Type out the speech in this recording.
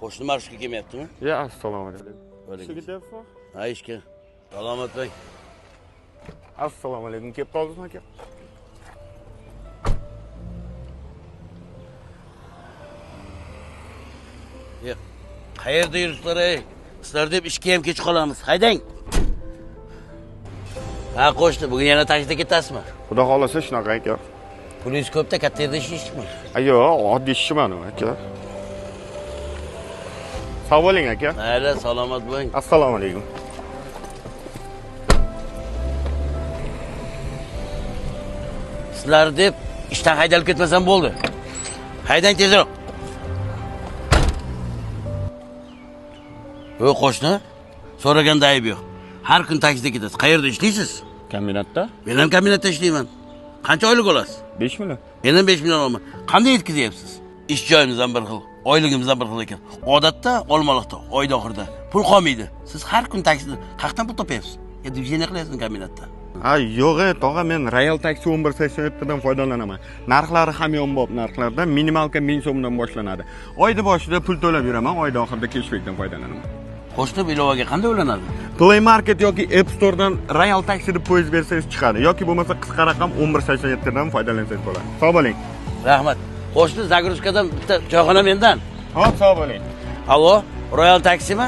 Qo'shni marshrutka kelmayaptimi? Ya, assalomu alaykum. Alaykum. Ishga ketyapsizmi? Ha, ishga. Salomat bo'ling. Assalomu alaykum. Kelib qoldingizmi, aka? Yo'q. Qayerda yuribsizlar, ey? Sizlar deb ishga ham kech qolamiz. Haydang. Ha, qo'shni, bugun yana taksida ketasizmi? Xudo xolasa shunaqa, aka. Pulingiz ko'pda, katta yerda ishlaysizmi? Yo'q, oddiy ishchiman aka. Sog' bo'ling, aka. Mayli, salomat bo'ling. Assalomu alaykum. Sizlar deb ishdan haydalib ketmasam bo'ldi. Haydang tezroq. Yo'q, qo'shni, so'raganda ayb yo'q. Har kun taksida ketasiz. Qayerda ishlaysiz? Kombinatda Men ham kombinatda ishlayman. Qancha oylik olasiz? 5 million. Men ham 5 million olaman. Qanday yetkazyapsiz? Ish joyimiz ham bir xil, oyligimiz ham bir xil ekan. Odatda Olmaliqda oyda oxirida pul qolmaydi. Siz har kun taksida qayerdan pul topyapsiz? Ya движение qilyapsizmi kombinatda? Ha, yo'q, e, tog'a, men Royal Taxi 1187 dan foydalanaman. Narxlari hamyonbop narxlarda, minimalka 1000 so'mdan boshlanadi. Oyda boshida pul to'lab yuraman, oyda oxirida keshbekdan foydalanaman. Qo'shni ilovaga qanday ulanadi? Play Market yoki App Store'dan Royal Taxi deb poyezd bersangiz chiqadi yoki bo'lmasa qisqa raqam 1187 dan foydalansangiz bo'ladi. Sog' bo'ling. Rahmat. Qo'shni, загрузка dan bitta choyxona mendan. Xo'p, sog' bo'ling. Allo, Royal taksimi?